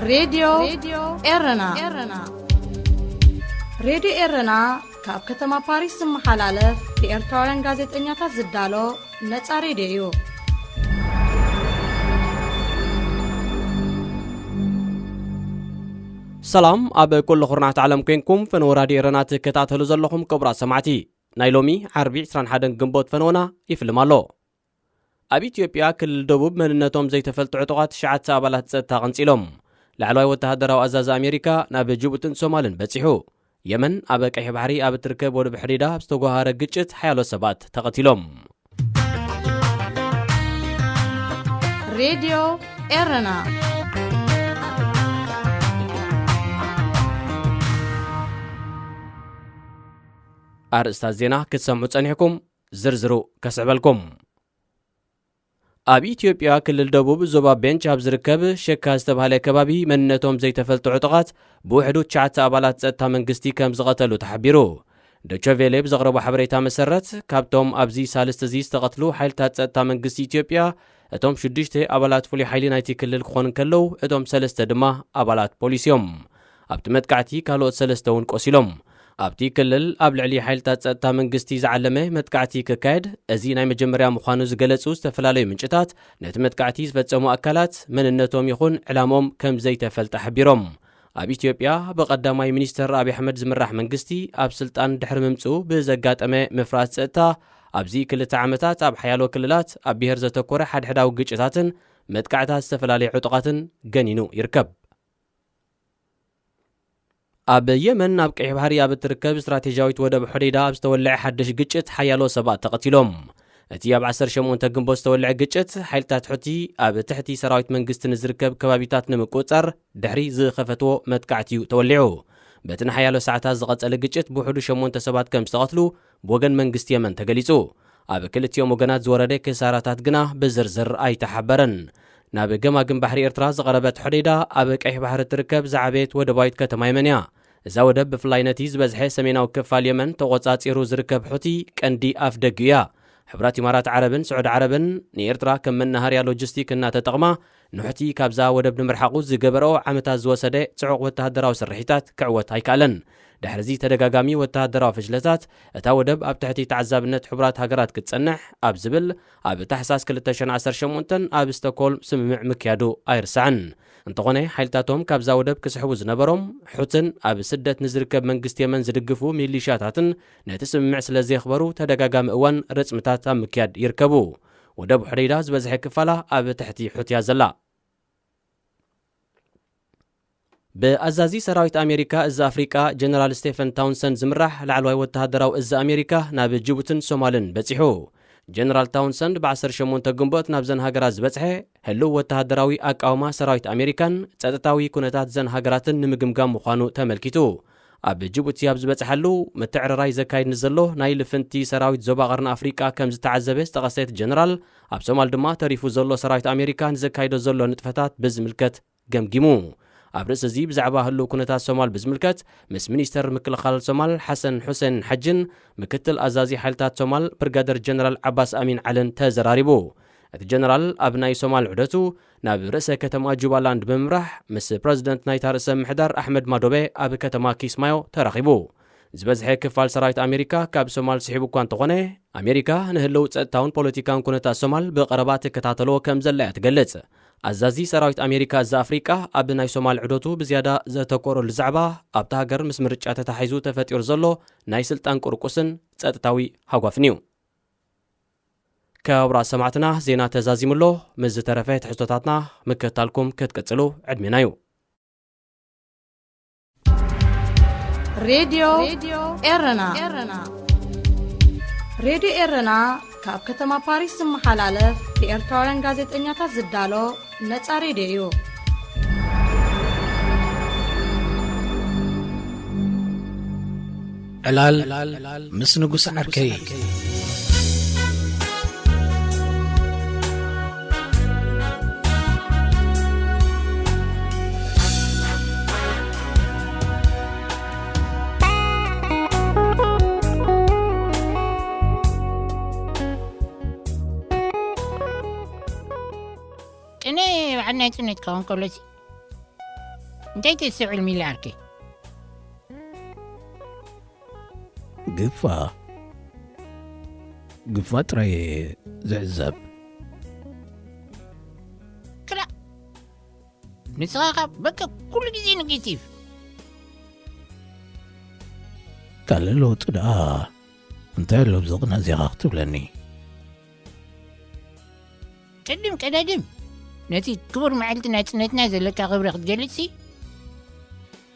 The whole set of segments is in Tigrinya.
ሬድዮ ኤረና። ሬድዮ ኤረና ካብ ከተማ ፓሪስ ዝመሓላለፍ ብኤርትራውያን ጋዜጠኛታት ዝዳሎ ነጻ ሬድዮ እዩ። ሰላም፣ ኣብ ኩሉ ኩርናዕቲ ዓለም ኮንኩም ፈነወ ራድዮ ኤረና ትከታተሉ ዘለኹም ክቡራት ሰማዕቲ፣ ናይ ሎሚ ዓርቢ ዕስራን ሓደን ግንቦት ፈነወና ይፍልም ኣሎ። ኣብ ኢትዮጵያ ክልል ደቡብ መንነቶም ዘይተፈልጡ ዕጡቓት ትሽዓተ ኣባላት ጸጥታ ቀንጺሎም። ላዕለዋይ ወተሃደራዊ ኣዛዚ ኣሜሪካ ናብ ጅቡትን ሶማልን በጺሑ። የመን ኣብ ቀይሕ ባሕሪ ኣብ እትርከብ ወደብ ሕዴዳ ኣብ ዝተጓሃረ ግጭት ሓያሎ ሰባት ተቐቲሎም። ሬድዮ ኤረና። ኣርእስታት ዜና ክትሰምዑ ጸኒሕኩም፣ ዝርዝሩ ከስዕበልኩም። ኣብ ኢትዮጵያ ክልል ደቡብ ዞባ ቤንች ኣብ ዝርከብ ሸካ ዝተባህለ ከባቢ መንነቶም ዘይተፈልጡ ዕጡቓት ብውሕዱ ትሽዓተ ኣባላት ጸጥታ መንግስቲ ከም ዝቐተሉ ተሓቢሩ። ዶቸቬሌ ብዘቕረቦ ሓበሬታ መሰረት፣ ካብቶም ኣብዚ ሳልስቲ እዚ ዝተቐትሉ ሓይልታት ጸጥታ መንግስቲ ኢትዮጵያ፣ እቶም ሽዱሽተ ኣባላት ፍሉይ ሓይሊ ናይቲ ክልል ክኾኑ እንከለዉ፣ እቶም ሰለስተ ድማ ኣባላት ፖሊስ እዮም። ኣብቲ መጥቃዕቲ ካልኦት ሰለስተ እውን ቆሲሎም። ኣብቲ ክልል ኣብ ልዕሊ ሓይልታት ጸጥታ መንግስቲ ዝዓለመ መጥቃዕቲ ክካየድ፣ እዚ ናይ መጀመርያ ምዃኑ ዝገለጹ ዝተፈላለዩ ምንጭታት፣ ነቲ መጥቃዕቲ ዝፈጸሙ ኣካላት መንነቶም ይኹን ዕላምኦም ከም ዘይተፈልጠ ሓቢሮም። ኣብ ኢትዮጵያ ብቐዳማይ ሚኒስተር ኣብይ ኣሕመድ ዝምራሕ መንግስቲ ኣብ ስልጣን ድሕሪ ምምጽኡ ብዘጋጠመ ምፍራስ ጸጥታ፣ ኣብዚ ክልተ ዓመታት ኣብ ሓያሎ ክልላት ኣብ ብሄር ዘተኮረ ሓድሕዳዊ ግጭታትን መጥቃዕታት ዝተፈላለዩ ዕጡቓትን ገኒኑ ይርከብ። ኣብ የመን ኣብ ቀይሕ ባሕሪ ኣብ እትርከብ ስትራቴጂያዊት ወደብ ሖዴዳ ኣብ ዝተወልዐ ሓድሽ ግጭት ሓያሎ ሰባት ተቐቲሎም። እቲ ኣብ ዓሰርተ ሸሞንተ ግንቦት ዝተወልዐ ግጭት፣ ሓይልታት ሑቲ ኣብ ትሕቲ ሰራዊት መንግስቲ ንዝርከብ ከባቢታት ንምቁጽጻር ድሕሪ ዝኸፈትዎ መጥቃዕቲ እዩ ተወሊዑ። በቲ ንሓያሎ ሰዓታት ዝቐጸለ ግጭት ብውሕዱ ሸሞንተ ሰባት ከም ዝተቐትሉ ብወገን መንግስቲ የመን ተገሊጹ። ኣብ ክልቲኦም ወገናት ዝወረደ ክሳራታት ግና ብዝርዝር ኣይተሓበረን። ናብ ገማግም ባሕሪ ኤርትራ ዝቐረበት ሖዴዳ ኣብ ቀይሕ ባሕሪ እትርከብ ዝዓበየት ወደባዊት ከተማ የመን እያ። እዛ ወደብ ብፍላይ ነቲ ዝበዝሐ ሰሜናዊ ክፋል የመን ተቖጻጺሩ ዝርከብ ሑቲ ቀንዲ ኣፍ ደጊኡ እያ። ሕቡራት ኢማራት ዓረብን ስዑዲ ዓረብን ንኤርትራ ከም መናሃርያ ሎጂስቲክ እናተጠቕማ፣ ንሑቲ ካብዛ ወደብ ንምርሓቑ ዝገበረኦ ዓመታት ዝወሰደ ጽዑቕ ወተሃደራዊ ስርሒታት ክዕወት ኣይከኣለን። ድሕሪ እዚ ተደጋጋሚ ወተሃደራዊ ፍሽለታት፣ እታ ወደብ ኣብ ትሕቲ ተዓዛብነት ሕቡራት ሃገራት ክትጸንሕ ኣብ ዝብል ኣብ ታሕሳስ ክልተ ሽሕን ዓሰርተ ሸሞንተን ኣብ ስቶክሆልም ስምምዕ ምክያዱ ኣይርሳዕን። እንተኾነ፣ ሓይልታቶም ካብዛ ወደብ ክስሕቡ ዝነበሮም ሑትን ኣብ ስደት ንዝርከብ መንግስቲ የመን ዝድግፉ ሚሊሻታትን ነቲ ስምምዕ ስለ ዘየኽበሩ፣ ተደጋጋሚ እዋን ርጽምታት ኣብ ምክያድ ይርከቡ። ወደብ ሑደይዳ ዝበዝሐ ክፋላ ኣብ ትሕቲ ሑቲ እያ ዘላ። ብኣዛዚ ሰራዊት ኣሜሪካ እዚ ኣፍሪቃ ጀነራል ስቴፈን ታውንሰንድ ዝምራሕ ላዕለዋይ ወተሃደራዊ እዚ ኣሜሪካ ናብ ጅቡትን ሶማልን በጺሑ። ጀነራል ታውንሰንድ ብ ዓሰርተ ሸሞንተ ግንቦት ናብዘን ሃገራት ዝበጽሐ፣ ህልው ወተሃደራዊ ኣቃውማ ሰራዊት ኣሜሪካን ጸጥታዊ ኩነታት ዘን ሃገራትን ንምግምጋም ምዃኑ ተመልኪቱ። ኣብ ጅቡቲ ኣብ ዝበጽሓሉ፣ ምትዕርራይ ዘካይድ ንዘሎ ናይ ልፍንቲ ሰራዊት ዞባ ቀርኒ ኣፍሪቃ ከም ዝተዓዘበ ዝተቐሰ እቲ ጀነራል፣ ኣብ ሶማል ድማ ተሪፉ ዘሎ ሰራዊት ኣሜሪካ ንዘካይዶ ዘሎ ንጥፈታት ብዝምልከት ገምጊሙ። ኣብ ርእሲ እዚ፣ ብዛዕባ ህልው ኩነታት ሶማል ብዝምልከት፣ ምስ ሚኒስተር ምክልኻል ሶማል ሓሰን ሑሴን ሓጅን ምክትል ኣዛዚ ሓይልታት ሶማል ብርጋደር ጀነራል ዓባስ ኣሚን ዓልን ተዘራሪቡ። እቲ ጀነራል ኣብ ናይ ሶማል ዑደቱ ናብ ርእሰ ከተማ ጁባላንድ ብምምራሕ፣ ምስ ፕረዚደንት ናይታ ርእሰ ምሕዳር ኣሕመድ ማዶቤ ኣብ ከተማ ኪስማዮ ተራኺቡ። ዝበዝሐ ክፋል ሰራዊት ኣሜሪካ ካብ ሶማል ስሒቡ እኳ እንተኾነ፣ ኣሜሪካ ንህልው ጸጥታውን ፖለቲካውን ኩነታት ሶማል ብቐረባ ትከታተሎ ከም ዘላ እያ ትገልጽ። ኣዛዚ ሰራዊት ኣሜሪካ እዚ ኣፍሪቃ ኣብ ናይ ሶማል ዑደቱ ብዝያዳ ዘተኮረሉ ዛዕባ ኣብታ ሃገር ምስ ምርጫ ተታሒዙ ተፈጢሩ ዘሎ ናይ ስልጣን ቁርቁስን ጸጥታዊ ሃጓፍን እዩ። ክቡራት ሰማዕትና፣ ዜና ተዛዚሙ ኣሎ። ምስ ዝተረፈ ትሕዝቶታትና ምክትታልኩም ክትቅጽሉ ዕድሜና እዩ። ሬድዮ ኤረና። ሬድዮ ኤረና ካብ ከተማ ፓሪስ ዝመሓላለፍ ብኤርትራውያን ጋዜጠኛታት ዝዳሎ ነጻ ሬድዮ እዩ። ዕላል ምስ ንጉስ ዓርከይ። ቅኔ በዓል ናይ ቅኔ ትኸውን ከሎ፣ እንታይ ተስተውዕል ሚሊ ዓርከይ? ግፋ፣ ግፋ ጥራይ ዝዕዘብ። ክላ፣ ንስኻ ኸኣ በቃ ኩሉ ግዜ ኔጌቲቭ። ካልእ ለውጢ ደኣ እንታይ ኣሎ ኣብዚ ቅነ እዚኻ ክትብለኒ? ቅድም ቀዳድም ነቲ ክቡር መዓልቲ ናጽነትና ዘለካ ክብሪ ክትገልጽሲ፣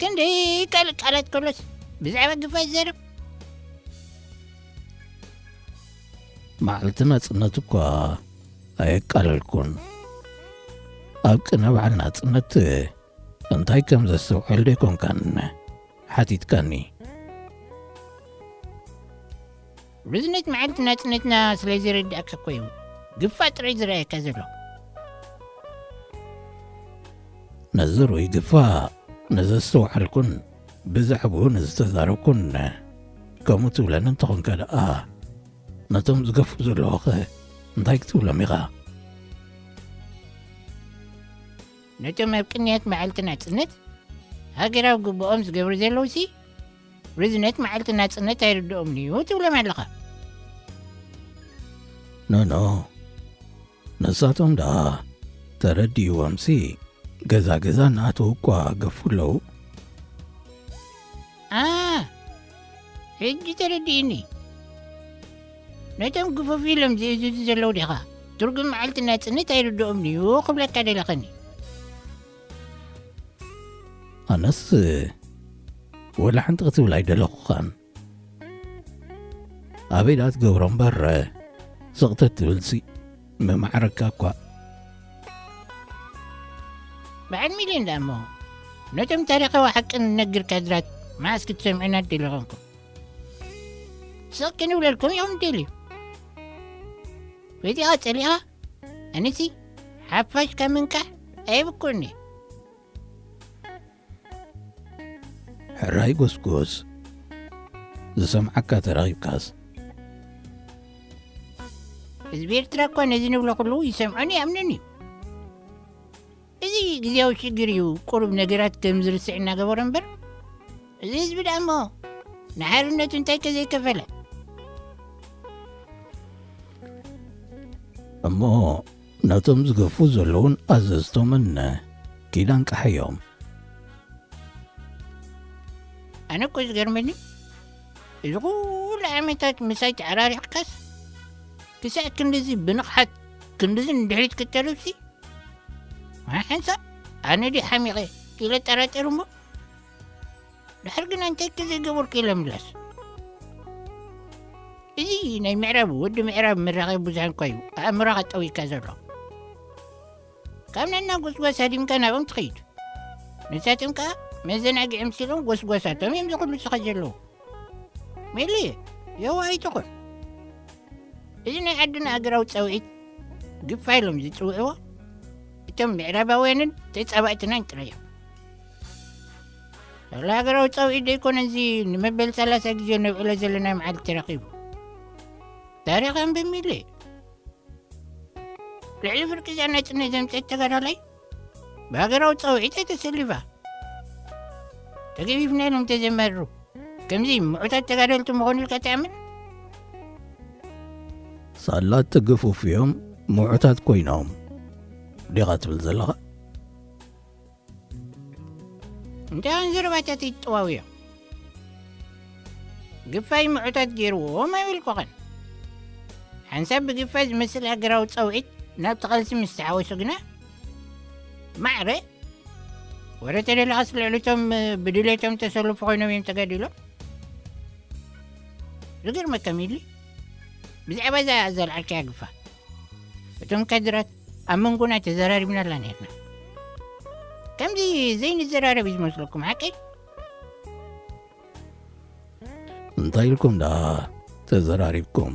ክንደይ ካልእ ቃላት ከሎስ ብዛዕባ ግፋ ይዛረብ። መዓልቲ ናጽነት እኳ ኣየቃለልኩን። ኣብ ቅነ በዓል ናጽነት እንታይ ከም ዘስተውዕል ዶ ኣይኮንካን ሓቲትካኒ? ርዝነት መዓልቲ ናጽነትና ስለ ዘይረዳእካ እኮ እዩ ግፋ ጥራይ ዝረኣየካ ዘሎ። ነዚ ርኡይ ግፋ ንዘስተውዓልኩን ብዛዕባኡ ንዝተዛረብኩን ከምኡ ትብለኒ እንተኾንካ ደኣ፣ ነቶም ዝገፉ ዘለዉኸ እንታይ ክትብሎም ኢኻ? ነቶም ኣብ ቅንያት መዓልቲ ናጽነት ሃገራዊ ግቡኦም ዝገብሩ ዘለዉሲ፣ ርዝነት መዓልቲ ናጽነት ኣይርድኦምን እዩ ትብሎም ኣለኻ። ኖኖ፣ ንሳቶም ደኣ ተረዲእዎምሲ፣ ገዛ ገዛ እናኣተዉ እኳ ገፉ ኣለዉ። ኣ፣ ሕጂ ተረዲእኒ። ነቶም ግፉፍ ኢሎም ዝእዝዙ ዘለዉ ዲኻ? ትርጉም መዓልቲ ናጽነት ኣይርድኦምን እዩ ክብለካ ደለኸኒ። ኣነስ ወላ ሓንቲ ክትብል ኣይደለኹኻን። ኣበይ ደኣ ትገብሮ እምበር፣ ስቕተት ትብልሲ ምማዕረካ እኳ። በዓል ሚልዮን ደኣ እሞ፣ ነቶም ታሪኻዊ ሓቂ ንነግር ካድራት መዓስ ክትሰምዑና ትደልዩ ኾንኩም? ስቕ ክንብለልኩም ኢኹም ትደልዩ። ፈቲኻ ጸሊኻ፣ ኣነሲ ሓፋሽ ካብ ምንቃሕ ኣይብኩዕን እየ። ሕራይ ጎስጎስ፣ ዝሰምዓካ ተረኺብካስ። ህዝቢ ኤርትራ እኳ ነዚ ንብሎ ኩሉ ይሰምዖን ይኣምንን እዩ። እዚ ግዜያዊ ሽግር እዩ፣ ቁሩብ ነገራት ከም ዝርስዕ እናገበሮ እምበር፣ እዚ ህዝቢ ደኣ እሞ ንሓርነቱ እንታይ ከ ዘይከፈለ? እሞ ነቶም ዝገፉ ዘለዉን ኣዘዝቶምን ኪዳን ቀሓዮም። ኣነ እኮ ዝገርመኒ፣ እዚ ኩሉ ዓመታት ምሳይ ተዓራሪቕካስ፣ ክሳዕ ክንድዚ ብንቕሓት ክንድዚ ንድሕሪት ክትተርፍሲ፣ ሓንሳብ ኣነ ድየ ሓሚቐ ኢለ እጠራጠር እሞ፣ ድሕር ግና እንታይ ከ ዘይገበርኩ ኢለ ምላስ። እዚ ናይ ምዕራብ፣ ወዲ ምዕራብ መራኸቢ ብዙሃን እኳ እዩ ኣእምሮኻ ጠዊካ ዘሎ። ካብ ናና ጎስጓስ ሃዲምካ ናብኦም ትኸይድ። ንሳቶም ከኣ መዘናግዒ መሲሎም ጎስጓሳቶም እዮም ዝኹሉ ስኻ ዘለዉ። ሜሊ፣ የዋህ ኣይትኹን። እዚ ናይ ዓድና ሃገራዊ ጻውዒት ግፋ ኢሎም ዝጽውዕዎ እቶም ምዕራባውያንን ተጻባእትናን ጥራይ እዮም። ዋላ ሃገራዊ ጻውዒት ደይኮነ እዚ ንመበል ሰላሳ ግዜ ነብዕሎ ዘለና መዓልቲ ተረኺቡ። ታሪኽ ኣንብብ ሚሊ። ልዕሊ ፍርቂ እዛ ናጽነት ዘምጸት ተጋዳላይ ብሃገራዊ ጻውዒት እያ ተሰሊፋ። ተገፊፍና ኢሎም ተዘማርሩ። ከምዚ ምዑታት ተጋደልቲ ምኾኑ ኢልካ ትኣምን? ሳላ ትግፉፍ እዮም ምዑታት ኮይኖም ዲኻ ትብል ዘለኻ? እንታይ ዘረባታት ይጠዋውዮ? ግፋይ ምዑታት ገይርዎም ኣይበልኩኸን። ሓንሳብ ብግፋ ዝመስል ሃገራዊ ጻውዒት ናብቲ ቃልሲ ምስ ተሓወሱ ግና፣ ማዕረ ወረ ተደለኻስ ልዕሊ እቶም ብድሌቶም ተሰልፉ ኮይኖም እዮም ተጋዲሎም። ዝገርመካ ሚሊ፣ ብዛዕባ እዛ ዘልዓልካያ ግፋ፣ እቶም ካድራት ኣብ መንጎና ተዘራሪብናላ ነርና። ከምዚ ዘይንዘራረብ እዩ ዝመስለኩም ሓቀይ? እንታይ ኢልኩም ደኣ ተዘራሪብኩም?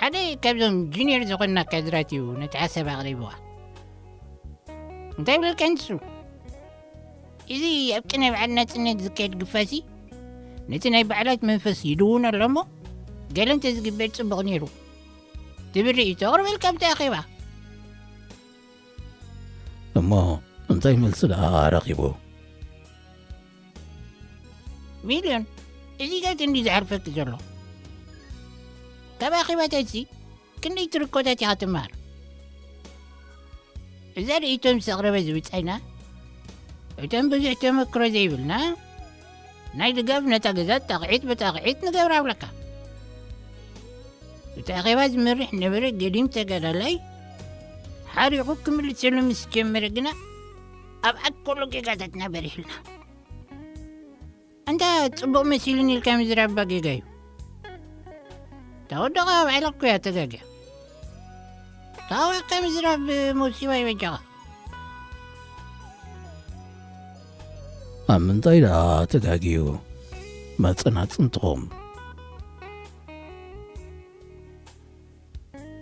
ሓደ ካብዞም ጁኒየር ዝኾንና ካድራት እዩ ነቲ ሓሳብ ኣቕሪብዋ። እንታይ ይብለልካ ንሱ? እዚ ኣብ ቅነ በዓል ናጽነት ዝካየድ ግፋሲ ነቲ ናይ በዓላት መንፈስ ይድውኖ ኣሎ እሞ፣ ገለ እንተዝግበር ጽቡቕ ነይሩ ትብል ርእይቶ ኣቕርበልካ ኣብቲ ኣኼባ። እሞ እንታይ መልሲ ደኣ ረኺቡ? ሚልዮን፣ እዚ ገጽ እንዲ ዝዓርፈኪ ዘሎ። ካብ ኣኼባታትሲ ክንደይ ትርኮታት ኢኻ ትመሃር? እዛ ርእይቶ ምስ ኣቕረበ ዝብጻይና፣ እቶም ብዙሕ ተመክሮ ዘይብልና፣ ናይ ድጋፍ ነታ ገዛ ጣቕዒት ብጣቕዒት ንገብራ ኣብለካ። እቲ ኣኼባ ዝመርሕ ነበረ ገዲም ተጋዳላይ ሓሪቑ ክምልሰሉ ምስ ጀመረ ግና፣ ኣብ ኣኮሎ ጌጋታትና በሪህልና። ኣንታ ጽቡቕ መሲሉኒ ኢልካ ምዝራብ ጌጋ እዩ። ተወደቐ ኣብ ዓለኩ እያ ተጋግያ። ታወቀ ምዝራብ መሲባ ይበጃኻ። ኣብ ምንታይ ደኣ ተጋግዩ? መጽናጽንትኹም።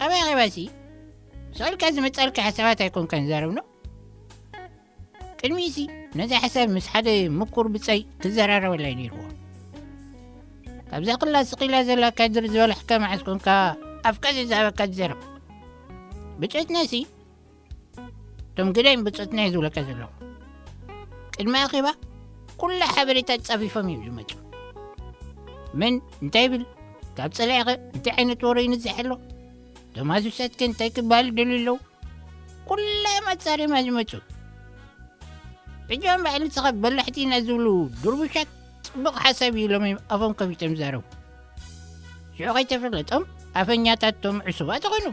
ኣበይ ኣኼባሲ? ስቕ ኢልካ ዝመጻልካ ሓሳባት ኣይኮንካን ዝዛረብኖ? ቅድሚ'ሲ ነዚ ሓሳብ ምስ ሓደ ምቁር ብጻይ ክዘራረበላ እዩ ነይርዎ። ካብዛ ክላ ስቕ ኢላ ዘላ ካድር ዝበላሕካ መዓስ ኮንካ ኣፍካ ዘዛበካ ትዛረብ? ብጾትናሲ፣ እቶም ገዳይም ብጾትና እዩ ዝብለካ ዘለኹ። ቅድሚ ኣኼባ ኩላ ሓበሬታ ጻፊፎም እዮም ዝመጹ። መን እንታይ ይብል? ካብ ጸላኢኸ እንታይ ዓይነት ወረ ይንዝሕ ኣሎ? እቶም ሃሱሳትከ እንታይ ክበሃሉ ይደልዩ ኣለዉ? ኩላዮም ኣጻርዮም ዝመጹ። ሕጂ እዮም ባዕሉ ንስኻ በላሕቲ ኢና ዝብሉ ድርቡሻት ጽቡቕ ሓሳብ እዩ ኢሎም እዮም ኣፎም ከፊቶም ዝዛረቡ። ሽዑ ከይተፈለጦም ኣፈኛታቶም ዕሱባት ይኾኑ።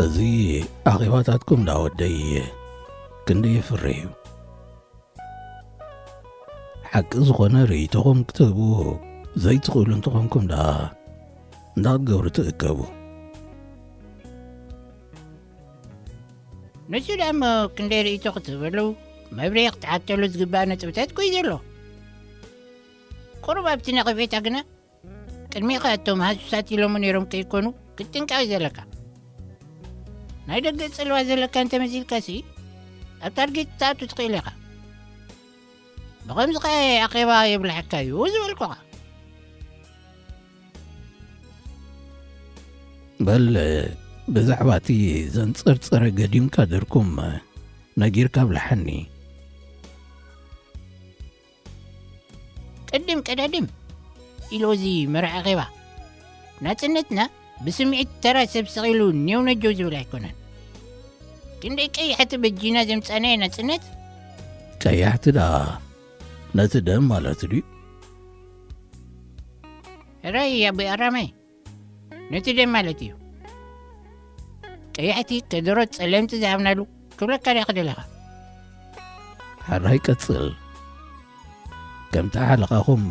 እዚ ኣኼባታትኩም ደኣ ወደይ ክንደይ የፍርህ እዩ። ሓቂ ዝኾነ ርእይቶኹም ክትህቡ ዘይትኽእሉ እንተኾንኩም ደኣ እንታይ ክትገብሩ ትእከቡ? ንሱ ደኣ እሞ ክንደይ ርእይቶ ክትህበሉ መብርሂ ክትሓተሉ ዝግባእ ነጥብታት እኮ እዩ ዘሎ። ቁሩብ ኣብቲ ነቐፌታ ግና ቅድሚኻ እቶም ሃሱሳት ኢሎሞ ነይሮም ከይኮኑ ክትጥንቀቕ እዩ ዘለካ። ናይ ደገ ጽልዋ ዘለካ እንተመሲልካሲ ኣብ ታርጌት ክትኣቱ ትኽእል ኢኻ። ብኸምዚ ኸኣ ኣኼባ የብላሓካ እዩ ዝበልኩኻ። በል ብዛዕባ እቲ ዘንጸርጸረ ገዲም ካድርኩም ነጊርካ ኣብልሓኒ። ቅድም ቀዳድም ኢሉ እዚ መራሒ ኣኼባ፣ ናጽነትና ብስምዒት ተራ ሰብ ስቕ ኢሉ ኔው ነጀው ዝብል ኣይኮነን። ክንደይ ቀያሕቲ በጂና ዘምጻናዮ ናጽነት? ቀያሕቲ ደኣ ነቲ ደም ማለት ድዩ? ሕራይ ኣቦይ ኣራማይ፣ ነቲ ደም ማለት እዩ። ቀያሕቲ ከደሮት ጸለምቲ ዝሃብናሉ ክብለካ ዲኻ ደለኻ? ሕራይ ቀጽል። ከምቲ ሓለቓኹም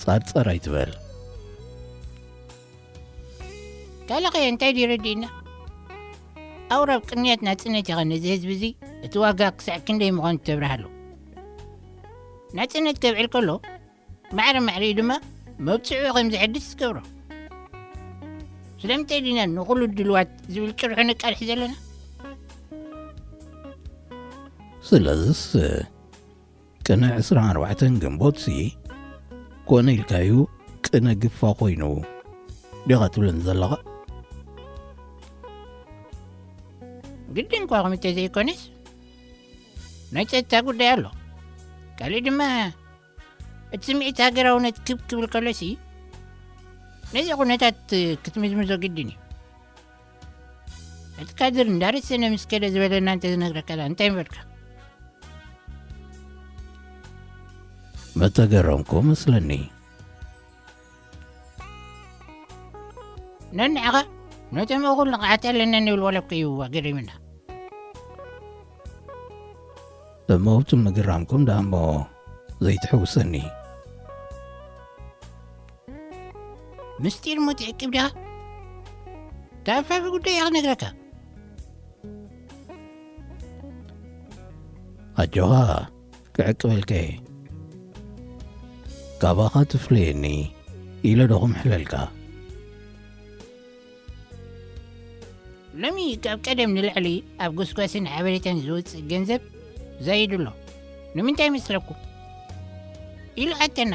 ጻርጻር ኣይትበል። ካልእ እንታይ ድዩ ረዲእና? ኣውራብ ቅንያት ናጽነት ኢኻ ነዚ ህዝቢ እዚ እቲ ዋጋ ክሳዕ ክንደይ ምዃኑ ተብርሃሉ። ናጽነት ከብዕል ከሎ ማዕረ ማዕሪኡ ድማ መብጽዑ ከም ዘሐድስ ትገብሮ። ስለምንታይ ዲና ንኹሉ ድልዋት ዝብል ጭርሖ ነቃልሕ ዘለና? ስለዝስ ቅነ ዕስራን ኣርባዕተን ግንቦትሲ ኮነ ኢልካዩ ቅነ ግፋ ኮይኑ ዲኻ ትብለኒ ዘለኻ? ግድን እኳ ከምኡ እንተዘይኮነስ ናይ ጸጥታ ጉዳይ ኣሎ። ካልእ ድማ እቲ ስምዒት ሃገራውነት ክብ ክብል ከሎሲ ነዚ ኩነታት ክትምዝምዞ ግድን እዩ። እቲ ካድር እንዳረሰነ ምስ ከደ ዝበለና እንተ ዝነግረካ ደኣ እንታይ ምበልካ? ምተገረምኩ መስለኒ። ነንዓኻ ነቶም እኹል ንቕዓት ኣለና ንብል ዋላ እኮ እዩ ኣገሪምና። እሞ ኣብቲ ምግራምኩም ደኣ እሞ ዘይትሕውሰኒ። ምስጢር እሞ ትዕቅብ ዲኻ? ታፋፊ ጉዳይ እያ ክነግረካ። ኣጆኻ ክዕቅበልካ እየ። ካባኻ ትፍለየኒ ኢለ ዶ ክምሕለልካ? ሎሚ ካብ ቀደም ንላዕሊ ኣብ ጎስጓስን ሓበሬታን ዝወፅእ ገንዘብ ዛይዱ ኣሎ። ንምንታይ ይመስለኩም? ኢሉ ሓተና።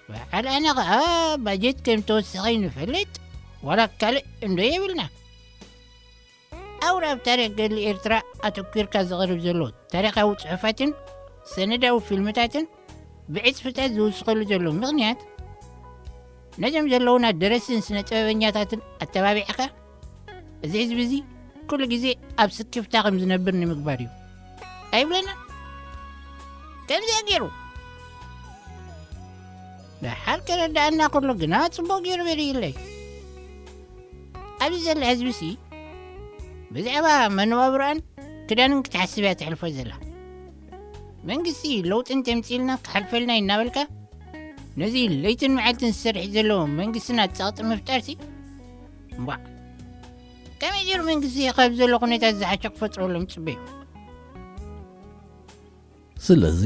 በዓል ኣነ ኸዓ ባጀት ከም ተወሰኸ ንፈልጥ ዋላ ካልእ እንዶ የብልና። ኣውራ ኣብ ታሪኽ ገድሊ ኤርትራ ኣተኲርካ ዝቐርብ ዘሎ ታሪኻዊ ጽሑፋትን ሰነዳዊ ፊልምታትን ብዕጽፍታት ዝውስኸሉ ዘሎ ምኽንያት ነዞም ዘለዉና ደረስትን ስነ ጥበበኛታትን ኣተባቢዕካ እዚ ህዝቢ እዚ ኩሉ ግዜ ኣብ ስክፍታ ከም ዝነብር ንምግባር እዩ ኣይብለና። ከምዚኣ ገይሩ ደሓር ከረዳኣና ከሎ ግና ጽቡቕ ገይሩ በሪህለይ። ኣብዚ ዘላ ህዝቢ ሲ ብዛዕባ መነባብሮኣን ክዳንን ክትሓስብ እያ ተሕልፎ ዘላ። መንግስቲ ለውጢ እንተምፅልና ክሓልፈልና እዩ እናበልካ ነዚ ለይትን መዓልትን ዝሰርሕ ዘሎ መንግስትና ፀቕጢ ምፍጣር ሲ እምቧዕ ከመይ ገይሩ መንግስቲ ካብ ዘሎ ኩነታት ዝሓሸ ክፈጥረሎም ፅበዩ? ስለዚ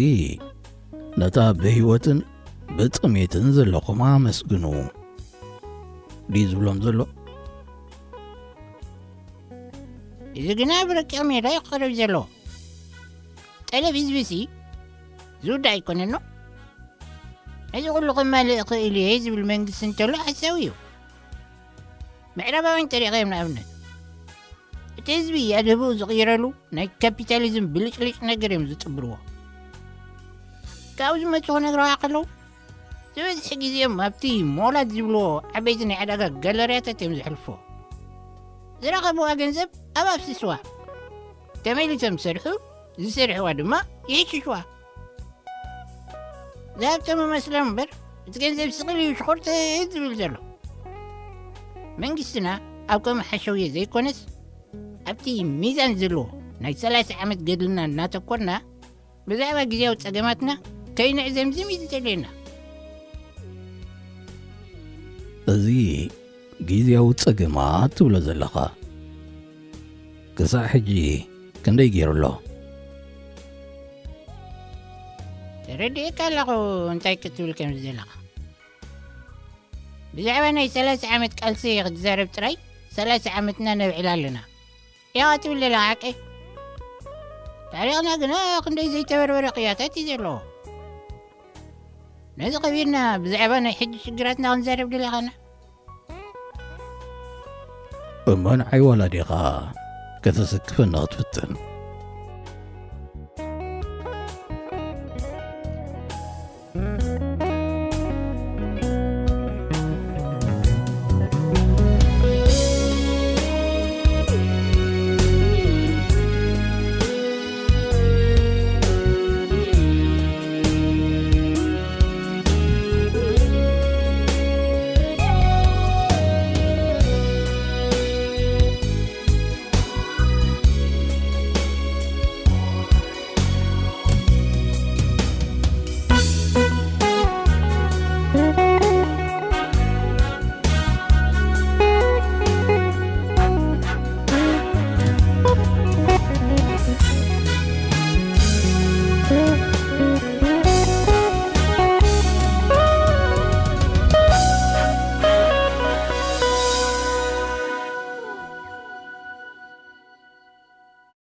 ነታ ብህይወትን ብጥሜትን ዘለኹም ኣመስግኑ ድዩ ዝብሎም ዘሎ? እዚ ግና ብረቂቕ ሜዳ እዩ ክቐርብ ዘለዎ። ጠለብ ህዝቢ ሲ ዝውዳእ ኣይኮነን ኖ። ነዚ ኩሉ ከማልእ እኽእል እየ ዝብል መንግስቲ እንተሎ ሓሳዊ እዩ። ምዕራባውያን ጠሪቐ እዮም ንኣብነት እቲ ህዝቢ ኣድህብኡ ዝቕይረሉ ናይ ካፒታሊዝም ብልጭልጭ ነገር እዮም ዝጥብርዎ። ካብኡ ዝመፁ ክነግረዋ ከለዉ ዝበዝሕ ግዜኦም ኣብቲ ሞላት ዝብልዎ ዓበይቲ ናይ ዕዳጋ ጋለርያታት እዮም ዘሕልፍዎ። ዝረኸብዋ ገንዘብ ኣብ ኣፍስስዋ ተመሊሶም ዝሰርሑ ዝሰርሕዋ ድማ ይሕሽሽዋ። ዝሃብቶም መስሎም እምበር እቲ ገንዘብ ስቕል እዩ ሽኾርተት ዝብል ዘሎ። መንግስትና ኣብ ከምኡ ሓሸውየ ዘይኮነስ ኣብቲ ሚዛን ዘለዎ ናይ ሰላሳ ዓመት ገድልና እናተኮርና ብዛዕባ ግዜያዊ ጸገማትና ከይንዕዘምዝም እዩ ዝደልየና። እዚ ግዜያዊ ጸገማት ትብሎ ዘለኻ ክሳዕ ሕጂ ክንደይ ገይሩ ኣሎ? ተረዲኤካ ኣለኹ እንታይ ክትብል ከም ዝደለኻ። ብዛዕባ ናይ ሰላሳ ዓመት ቃልሲ ክትዛረብ ጥራይ ሰላሳ ዓመትና ነብዕል ኣለና ኢኻ ትብል ዘለኻ ሓቀይ? ታሪኽና ግና ክንደይ ዘይተበርበረ ቅያታት እዩ ዘለዎ። ነዚ ከቢርና ብዛዕባ ናይ ሕጂ ሽግራትና ክንዛረብ ደለኻና? እሞ ንዓይ ዋላ ዲኻ ከተሰክፈኒ ክትፍትን?